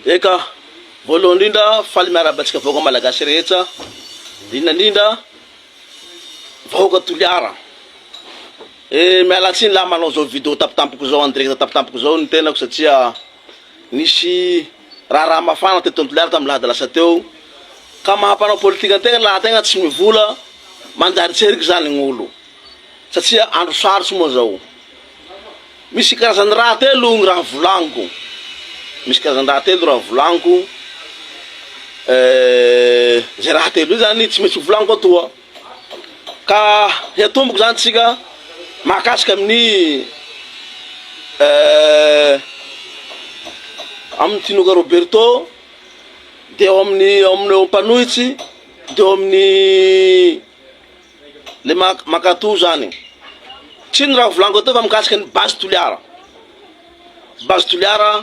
Eka, voalohany indrindra faly miarahaba antsika vahoaka malagasy rehetra, indrindra indrindra vahoaka Toliara. Eh, miala tsiny lahy manao zao video tampotampoka zao en direct tampotampoka zao ny tenako satria nisy raharaha mafana teto Toliara tamin'ny lahady lasa teo ka maha mpanao politika antegna laha tegna tsy mivola manjary tseriky zany gn'olo satria andro sarotsy moa zao. Misy karazany raha telo ny raha volagniko, misy karazany raha telo raha volagniko, zay raha telo zay zany tsy maintsy ho volagniko atoa, ka hiatomboko zany tsika mahakasika amin'ny amin'ny Tinoka Roberto, de eo amin'ny eo amin'ny mpanohitsy, de eo amin'ny. Le mankato zany. Tsy ino raha volaniko atao fa mikasika ny base Toliara. Base Toliara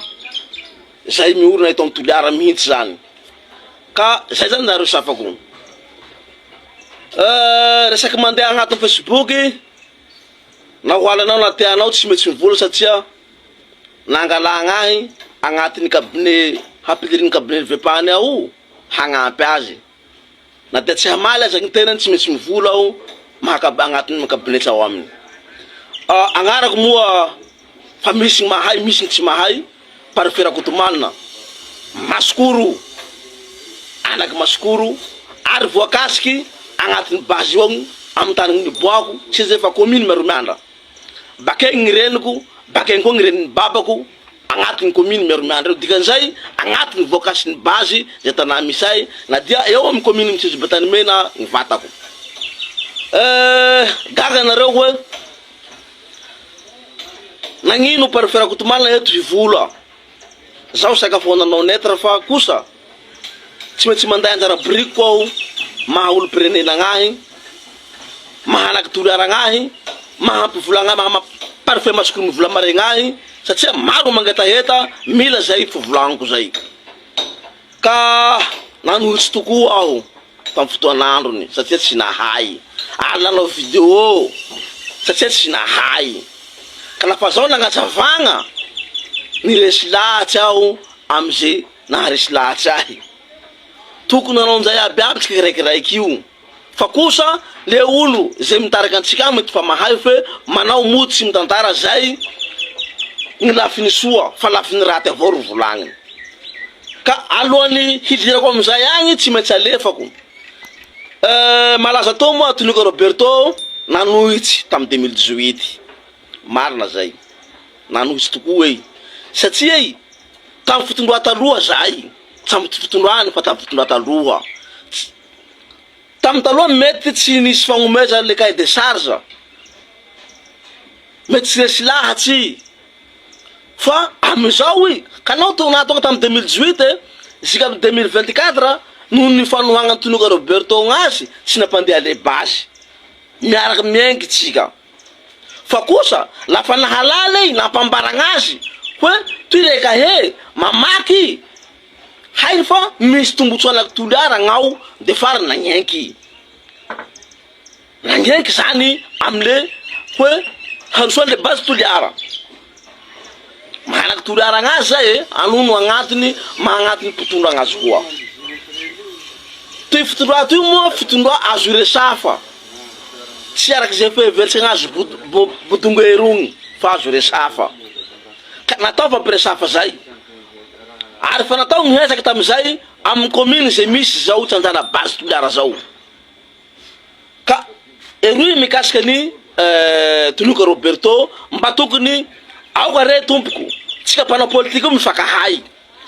zay miorina eto am Toliara mihitsy zany. Ka zay zany nareo safako. Resaky mandeha agnatin'ny Facebook na ho halanao na tianao tsy maintsy mivola satria nangalagna ahy agnatin'ny cabinet hampidirin'ny cabinet VPAN ao hagnampy azy. Na dia tsy hamaly aza ny tenany tsy maintsy mivola aho maka agnatin'ny kabinetra ao aminy. Agnarako moa fa misy ny mahay misy ny tsy mahay, Parfait Rakotomanana, Masikoro, anaky Masikoro ary voakasiky agnatin'ny base io amin'ny tany niboahako tsy zay fa commune Maromiandra. Bakegny ny reniko, bakegny koa ny renin'ny babako, agnatin'ny commune Miaromiandra io, dikan'izay agnatin'ny voakasin'ny base izay tanà misy ahy na dia eo amin'ny commune Mitsinjo Betanimena ny vatako. Eh, gaga nareo hoe nagnino Parfait Rakotomalina eto hivola, zaho sakafo nanao net fa kosa Tsy maintsy manday anjara birikiko aho maha olom-pirenena agnahy, maha anaky Toliara agnahy, maha mpivola agnahy, maha parfait masoko mivola maregny ahy satria maro mangetaheta mila zay fivolagniko zay. Ka nanohitsy tokoa aho tamin'ny fotoan'androny satria tsy nahay, ary nanao video satria tsy nahay. Ka lafa zaho nagnazavagna, niresy lahatsy aho am'ze Naharesy lahatsy ahy. Tokony hanao an'izay aby aby tsika kiraikiraiky io. Fa kosa le olo zay mitarika antsika agny mety fa mahay fe manao mody tsy mitantara zay ny lafiny soa fa lafiny raty avao ro volagniny. Ka alohan'ny hidirako amizay agny tsy maintsy alefako. Euh malaza tao moa Tinoka Roberto nanohitsy tam 2018. Marina zay. Nanohitsy tokoa ei. Satria ei Tamin'ny fitondroa taloha zahay, tsy amin'ny fitondrany fa tamin'ny fitondra taloha. Tamin'ny taloha mety tsy nisy fagnomeza le cahier de charge, mety tsy resy lahatsy fa amizao i, ka anao to nahatonga tamin'ny 2018 e, jusqu'à 2024 noho ny fanohagnan'i Tinoka Roberto azy tsy nampandeha le base. Miaraka miainga tsika. Fa kosa lafa nahalala i nampambaragna azy hoe toy re ka he mamaky hainy fa misy tombotsoa anaky Toliara agnao de farany nagnenky nagnenky zany amle hoe handrosoany le base Toliara. Manaky Toliara agnazy zay e, anono agnatiny maha agnatiny mpitondra agnazy koa. Toy fitondra toy moa fitondra azo iresafa. Tsy araka izay fihevertsika azy bodongerogny fa azo resafa. Ka natao fampiresafa zay. Ary fa natao ny ezaka tamin'izay amin'ny commune izay misy zao Tsanjana Base Toliara zao. Ka eroy mikasika ny Tinoka Roberto mba tokony aoka re tompoko tsika mpanao politika io mifankahay.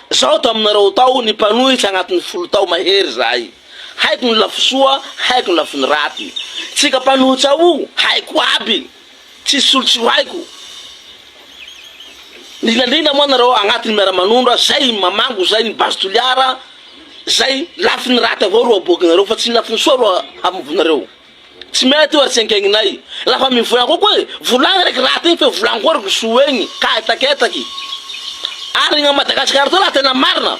Zaho taminareo tao ny mpanohitra agnatin'ny folo tao mahery zahay. Haiko ny lafisoa, haiko ny lafiny raty. Tsika mpanohitra ao haiko aby. Tsisy olo tsy ho haiko. Indrindra indrindra moa nareo agnatin'ny miara-manondro zay mamango zay ny base Toliara zay lafiny raty avao ro aboakinareo fa tsy ny lafiny soa ro hamovonareo. Tsy mety io ary tsy enkegninay. Lafa mivolagna koa koa e, volagny raiky raty igny fe volagny koa raiky soa igny ka etaketaky. Ary gna Madagascar toy laha tena marina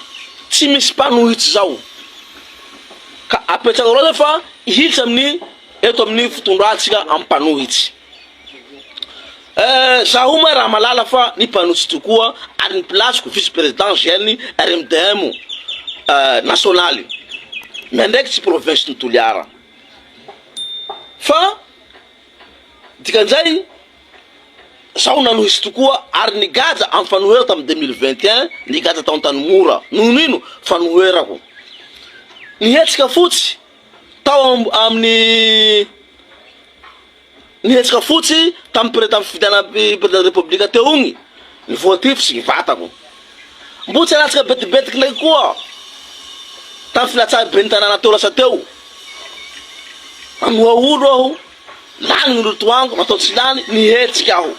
tsy misy mpanohitsy zao. Ka apetrako reo zay fa hihitsy amin'ny eto amin'ny fitondrantsika am mpanohitsy. Eh, zaho moa raha malala fa ny mpanohitsy tokoa ary ny place-ko vice président GN RMDM eh, nasionaly miandraikitsy province ny Toliara. Fa dikan'izay zaho nanohitsy tokoa ary nigadra amin'ny fanohera tamin'ny 2021, nigadra tao Antanimora. Noho ino? Fanoherako. Nihetsika fotsy tao amin'ny Nihetsika fotsy tamin'ny pre tamin'ny fifidianana président république teo igny ny voatifitry ny vatako. Mbo tsy alatsaka betibetiky ndraiky koa tamin'ny filatsahan'ny ben'ny tanàna teo lasa teo. Nanoha olo aho, lany ny lotoango, natao tsy lany, nihetsika aho.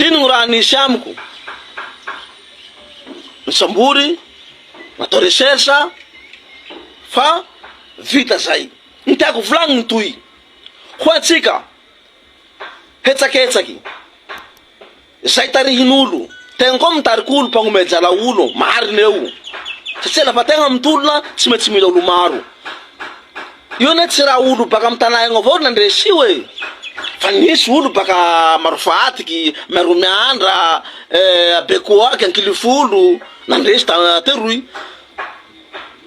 Ino ny raha nisy amiko? Nisambory, natao recherche fa vita zay. Ny tiako volagniny toy, ho antsika hetsaketsaky zay tarihin'olo, tegna koa mitarik'olo mpagnome jala olo marina eo, satria lafa tegna mitolona tsy maintsy mila olo maro, io anie tsy raha olo baka amy tanà egny avao nandresy io e, fa nisy olo baka Marofaatiky, Maromiandra, Bekoaky, Ankilifolo nandresy ta teroy.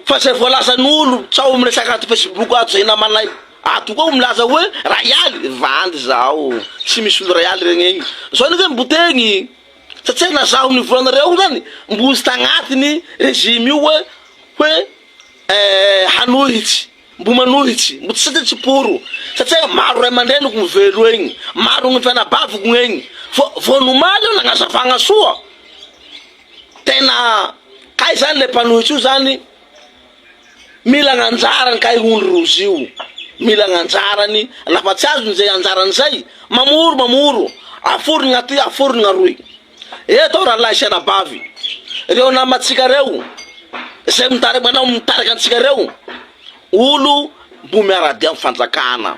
Fa zay voalazan'olo tsao miresaka ato facebook ato zay namanay ato koa milaza hoe ray aly vandy zao tsy misy olo ray aly regny egny zao nge mbotegny satria na zaho nivolanareo io zany mbozy tagnatiny regime io hoe hoe hanohitsy mbo manohitsy mbo tsy satria tsy poro satria maro ray aman-dreniko mivelo egny maro ny fianabaviko egny fô vao nomaly io nagnazavagna soa Tena kay zany le mpanohitra io zany mila gn'anjarany kay hono rozy io, mila gn'anjarany, lafa tsy azony zay anjarany zay, mamoro mamoro, aforony gn'aty aforony gn'aroy. Eto aho rahalahy sy anabavy, reo namantsika reo, zay mitariky manao mitariky antsika reo, olo mbo miara-dia am fanjakana.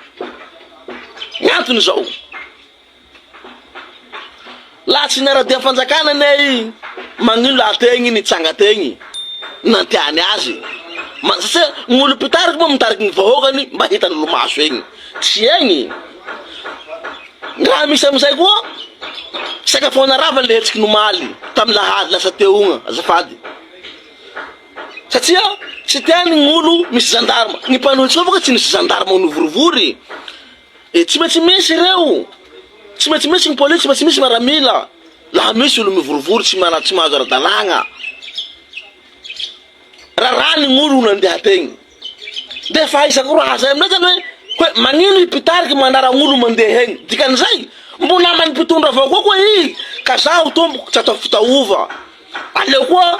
Gn'antony zao. Laha tsy niara-dia fanjakana anie i, magnino laha tegny nitsanga tegny nantiany azy? Satria ny olo mpitariky moa mitariky ny vahoakany mba hitan'olo maso egny. Tsy egny. Ny raha misy amizay koa, saika foana rava le hetsiky nomaly tamy lahady lasa teo igny azafady. Satria tsy tiany ny olo misy gendarme. Ny mpanohitsy koa tsy nisy gendarme nivorivory. E tsy maintsy misy ireo, tsy maintsy misy ny polisy, tsy maintsy misy miaramila, laha misy olo mivorivory tsy mana tsy mahazo ara-dalàgna, raràny ny olo nandeha tegny. De fahaizako raha zay aminay zany hoe hoe magnino i mpitariky mandrara olo mandeha egny, dikan'izay mbo naman'ny mpitondra avao koa koa i, ka zaho tompoko tsy atao fitaova, aleo koa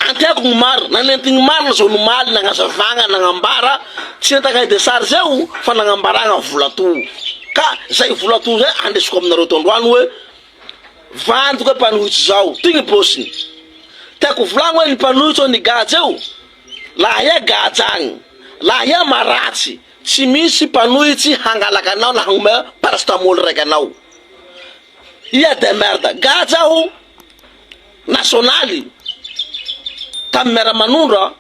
Anteako ny marina, nanenty ny marina zao nomaly nagnazavagna nagnambara tsy nentagna de sary zeo fa nagnambaragna vola to ka zay vola to zay andesiko aminareo to androany hoe vandy koa mpanohitsy zao ty ny paosiny tiako volagny hoe ny mpanohitsy ao nigadra eo laha ia gadra agny laha ia maratsy tsy misy mpanohitsy hangalaka anao na hagnome paracetamol raiky anao ia de merde gadra aho nasionaly tamin'ny miara-manondro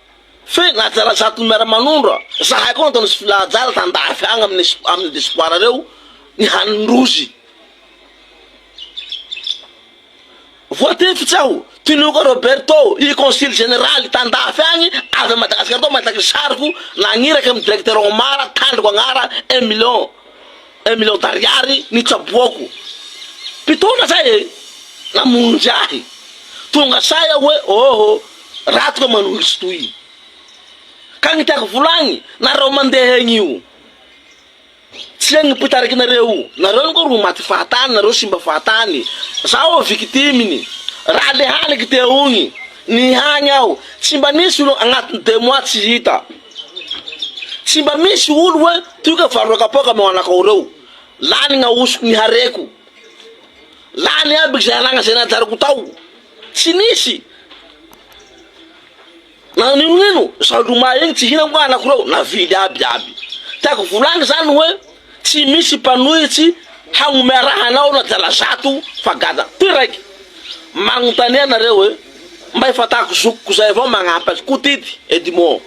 fe najara zaton'ny miara-manondro zahay koa natao nisy filahajara tandafy agny amin'ny amin'ny diaspora reo ny hanindrozy voatifitsy aho Tinoka Roberto i consul général tandafy agny avy a Madagasikara tao mahitaky sariko nagniraky amin'ny directeur Omar tandriko agnara un million Un million d'ariary nitsaboako. Mpitondra zay e! Namonjy ahy. Tonga say aho hoe oho, raty koa manohitsy toy. Ka ny tiako volagny, nareo mandeha egny io, tsy egny mpitariky nareo, nareo ngo ro maty fahatany, nareo simba fahatany. Zaho victime-ny. Raha le haliky teo igny, nihagny aho, tsy mba nisy olo agnatin'ny deux mois tsy hita. Tsy mba misy olo hoe toy ka vary roa kapoaka ameo anakao reo. Lany gn'ahosoko ny hareko. Lany aby zay anagna zay najariko tao. Tsy nisy. Na n'inon'ino, zaho lomay igny tsy hihinako nga anako reo, navily aby aby. Tiako volagny zany hoe tsy misy mpanohitsy hagnome raha anao na drala zato fa gaga. Toy raiky, magnontania nareo hoe mba efa tahako zokiko zay avao magnampy azy, Kotity Edmond.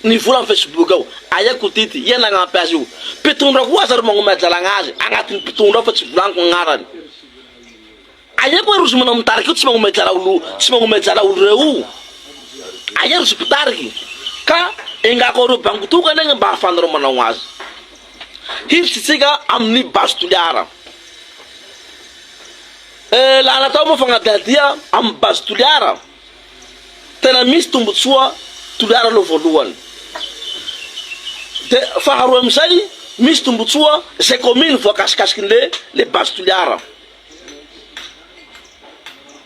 Ny vola am facebook ao, aia kotity, ia nagnampy azy io? Mpitondra koa aza ro magnomea jalagna azy, agnatin'ny mpitondra ao fa tsy volagniko agnarany. Aia koa rozy manao mitariky io tsy magnomea jala olo, tsy magnomea jala olo reo io? Aia rozy mpitariky? Ka engako areo bango tokana igny mba ahafahanareo manao azy. Hiditsy tsika amin'ny base Toliara. Eh, laha natao moa fagnadihadia amin'ny base Toliara, Tena misy tombotsoa Toliara aloha voalohany. De faharoa amizay misy tombotsoa zay commune voakasikasikinle le base Toliara.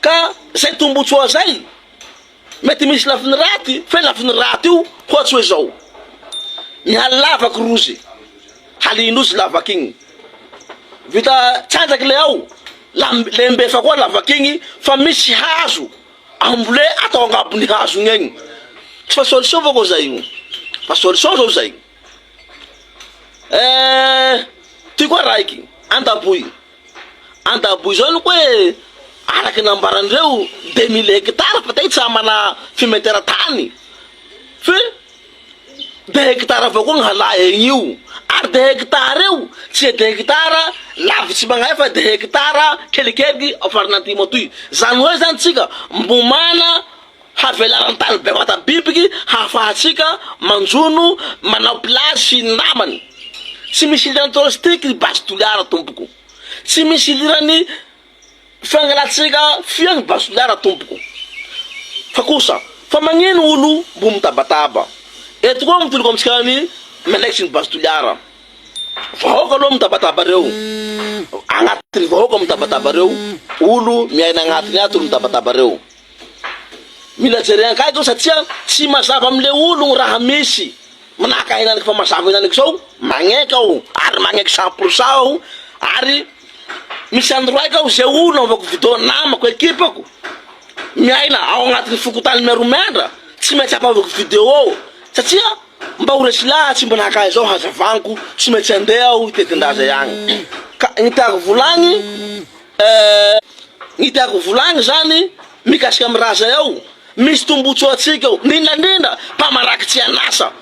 Ka zay tombotsoa zay mety misy lafiny raty fe lafiny raty io ohatsy hoe zao mihaly lavaky rozy halindrozy lavaky igny vita trandraky le ao la lembefa koa lavaky igny fa misy hazo Ambole atao angabon'ny hazo igny egny. Tsy fa solution va koa zay io? Fa solution zao zay. Eh, ty koa raiky, Andaboy. Andaboy zao ny koe araky nambarandreo 2000 hectares fa tay tsy mana fimetera tany. Fe Deux hectares avao koa ny halà egny io, ary deux hectares io tsy deux hectares lavitsy magnahy fa deux hectares kelikeliky ao farany antimo atoy, zany hoe zany tsika mbo mana havelaran-tany bevata bibiky hahafahantsika manjono manao plage sy ny namany, tsy misy idirany touristique ry base Toliara tompoko, tsy misy idirany Fangalantsika fia ny basoliara tompoko. Fa kosa, fa magnino olo mbo mitabataba? Eto koa mitoloko amintsika ny miandraikitry ny base toliara. Vahoaka aloha mitabataba reo. Agnatiny vahoaka mitabataba reo, olo miaina agnatiny ato ro mitabataba reo. Mila jerena akaiky io satria tsy mazava amle olo ny raha misy. Manahaka henaniky fa mazava henaniky zao, magneky aho ary magneky 100% aho ary misy andro raiky aho ze olo anaovako video namako ekipako miaina ao agnatin'ny fokontany Miaromiandra tsy maintsy ampanaovako video satria mba ho resy lahatsy mba nahaka ahy zao hazavaniko tsy maintsy andeha aho hitety-ndaza agny ka ny tiako volagny ny tiako volagny zany mikasika amy raha zay ao Misy tombotsoa antsika eo, indrindra indrindra mpamaraky tsy an'asa.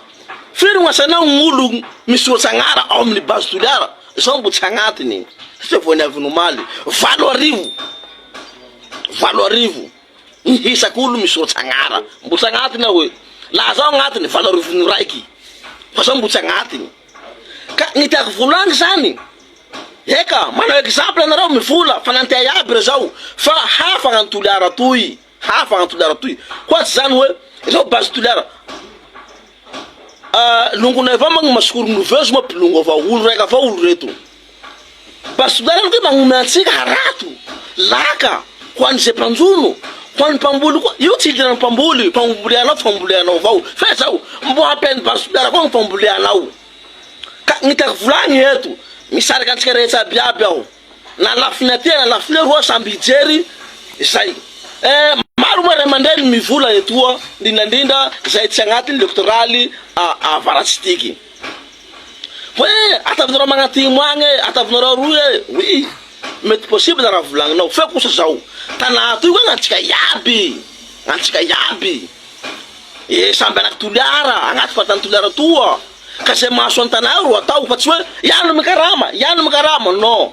Firy ny asanao ny olo misoratsa agnara ao amin'ny base Toliara? Zao mbo tsy agnatiny satria vao niavy nomaly. 8000, 8000 ny isak'olo misoratsa agnara. Mbo tsy agnatiny aho e. Laha zaho agnatiny 8000 no raiky fa zao mbo tsy agnatiny. Ka ny tiako volagny zany, eka manao exemple anareo mivola fa nanteha iaby rezao fa hafa gnany Toliara toy. Hafa an Toliara toy. Koa tsy zany hoe zao base Toliara. Longonay avao magny masikoro novezo moa mpilongo avao. Olo raika avao olo reto. Base Toliara aloha magnome antsika harato, laka ho an'ny ze mpanjono, ho an'ny mpamboly koa. Io tsy idiran'ny mpamboly, famboleanao famboleanao avao. Fe zao mbo hampian'ny base Toliara koa ny famboleanao. Ka ny tiako volagny eto, misarika antsika rehetra aby aby aho. Na lafiny aty na lafiny aroa samby hijery izay. Eh, maro moa ray aman-dreny mivola etoa, indrindra indrindra izay tsy agnatiny lectoraly avaratsy tiky. Hoe atavinareo magnantimo agny e, atavinareo aroy e, oui, mety possible raha volagninao, fe kosa zao, tanà toy koa gn'antsika iaby, gn'antsika iaby. Eh, samby anaty Toliara, agnaty faritany Toliara toa. Ka zay mahasoa ny tanà ro atao fa tsy hoe iany no mikarama, iany no mikarama, non.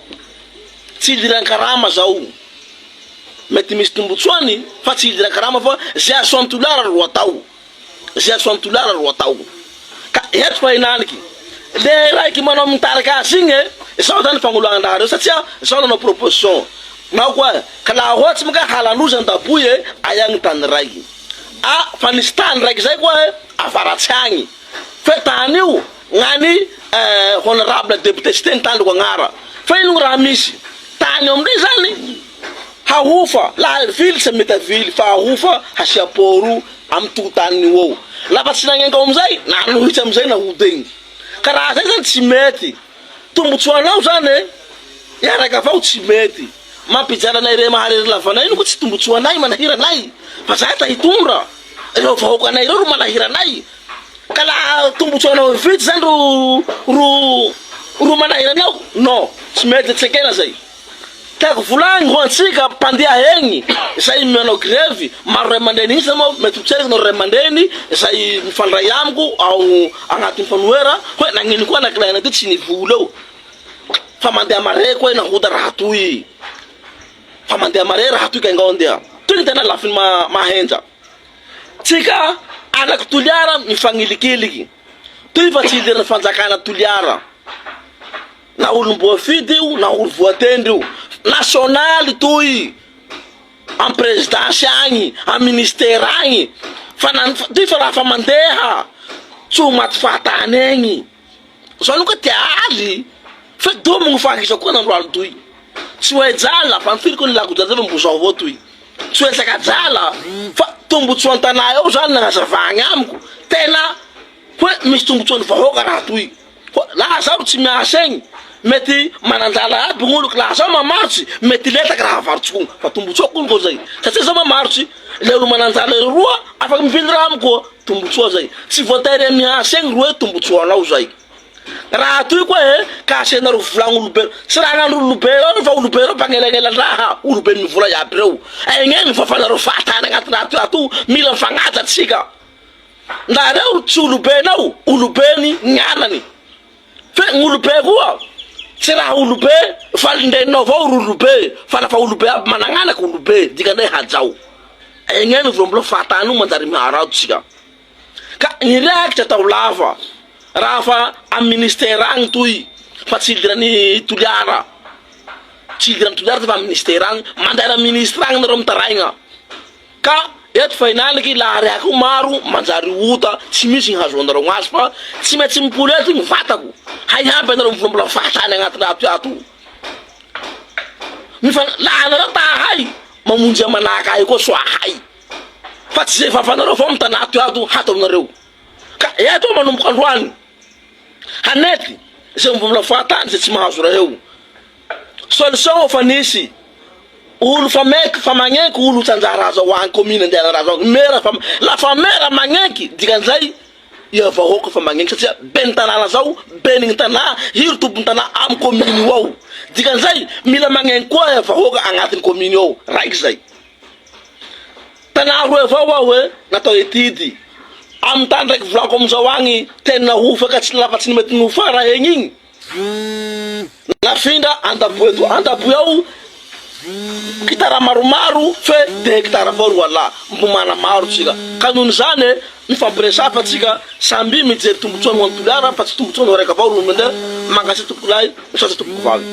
Tsy idiran-karama zao. Mety misy tombotsoany fa tsy idiran-karama fa zay hahasoa ny Toliara ro atao. Zay hahasoa ny Toliara ro atao. Ka eto fa henaniky le raiky manao mitarika azy igny e, zao zany fagnoloagnan-draha reo satria zao nanao proposition. Nao koa ka laha ohatsy moa ka halaloza an-daboy e, aia gny tany raiky. Ah fa nisy tany raiky zay koa e, avaratsy agny. Fe tany io gnany honorable député tsy teny tany agnara fa ino raha misy tany eo amindray zany hahofa laha vily tsy mety avily fa ahofa hasia port amy tokotaniny io eo lafa tsy nagnenga ao amizay nanohitsy amizay nahody egny ka raha zay zany tsy mety tombotsoanao zany e hiaraka avao tsy mety mampijaly anay re maharery lavanay ino ko tsy tombotsoanay manahira anay fa zahay ta hitondra Ireo vahoakanay ireo ro manahira anay ka laha tombotsoanao hividy zany ro ro ro manahira anao non tsy mety tsy ekena zay. Tiako volagny ho antsika mpandeha egny zay manao grevy, maro ray aman-dreny isa moa mety ho tsy haiko ny ray aman-dreny zay mifandray amiko ao agnatin'ny fanohera hoe nagnino koa anakilahinay ty tsy nivola eo fa mandeha mare koa nahoda raha toy fa mandeha mare raha toy ka engao andeha toy ny tena lafiny mahenja tsika anaky Toliara mifagnilikiliky toy fa tsy hidiran'ny fanjakana Toliara. Na olom-boafidy io na olo voatendry io, nasionaly toy am prezidansy agny, am ministera agny, fa na ty fa raha fa mandeha tsy ho maty fahatany egny, zao aloha ka tia aly fe domigny fahisa koa nandro aly toy, tsy hoe jala fa firy koa ny lako jala zay fa mbo zao avao toy, tsy hoe resaka jala fa tombotsoan-tanà eo zany nagnazavagny amiko tena Hoe misy tombotsoan'ny vahoaka raha toy. Koa laha zaho tsy miasa egny, mety manandala aby gn'olo, laha zaho mamarotsy, mety letaky raha avarotsiko igny, fa tombotsoako ony koa zay, satria zaho mamarotsy, le olo mananjala roa afaky mivily raha amiko koa, tombotsoa zay, tsy voatery miasa egny roe tombotsoanao zay. Raha toy koa e, ka asianareo vilagny olobe, tsy raha gn'andro olobe reo fa olobe reo mpagnelagnela-draha, olobe mivola iaby reo, egny egny fafanareo fahatany agnaty raha toy ato, mila mifagnaja tsika. Nareo tsy olobenao, olobeny ny anany. Fe ny olobe koa tsy raha olobe valindreninao avao ry olobe fa lafa olobe aby managnanaky olobe dikan'izay hajao. Egny egny vao mbola fahatany io manjary miharao tsika. Ka ny rehakitra atao lava raha fa amy ministera agny toy fa tsy hidiran'i Toliara. Tsy hidiran'i Toliara ty fa amy ministera agny, mandeha amy ministra agny nareo mitaraigna. Ka eto fa inaniky laha rehaka io maro manjary ota tsy misy ny hazoanareo azy fa tsy maintsy mipoly eto ny vatako hay aby anareo mivolambola fahatany agnaty ato ato mifa laha anareo ta ahay mamonjy manahaka ahy koa soa ahay fa tsy zay vavanareo avao mitana ato ato hataonareo ka eto aho manomboka androany hanety zay mivolambola fahatany zay tsy mahazo raha eo. Solution fa nisy olo fa maiky fa magnenky olo tsy anjara azo agny commune andehanana raha zao mera fa la fa mera magnenky dikan'izay ia vahoaka fa magnenky satria ben'ny tanàna zao ben'ny tanà io ry tompony tanà amy commune io ao dikan'izay mila magnenky koa ia vahoaka agnatin'ny commune io ao raiky zay tanà roe avao aho e natao étude amy tany raiky volako amizao agny tena hofa ka tsy lafa tsy mety nofa raha egny igny Nafindra Andaboy eto Andaboy ao gitara maromaro fe de hectare avao roalahy mbo mana maro tsika ka noho izany e mifampiresafa tsika samby mijery tombotsoany ho an'i Toliara fa tsy tombotsoany ho raika avao ro mandeha mankasitraka tompokolahy misaotra tompokovavy.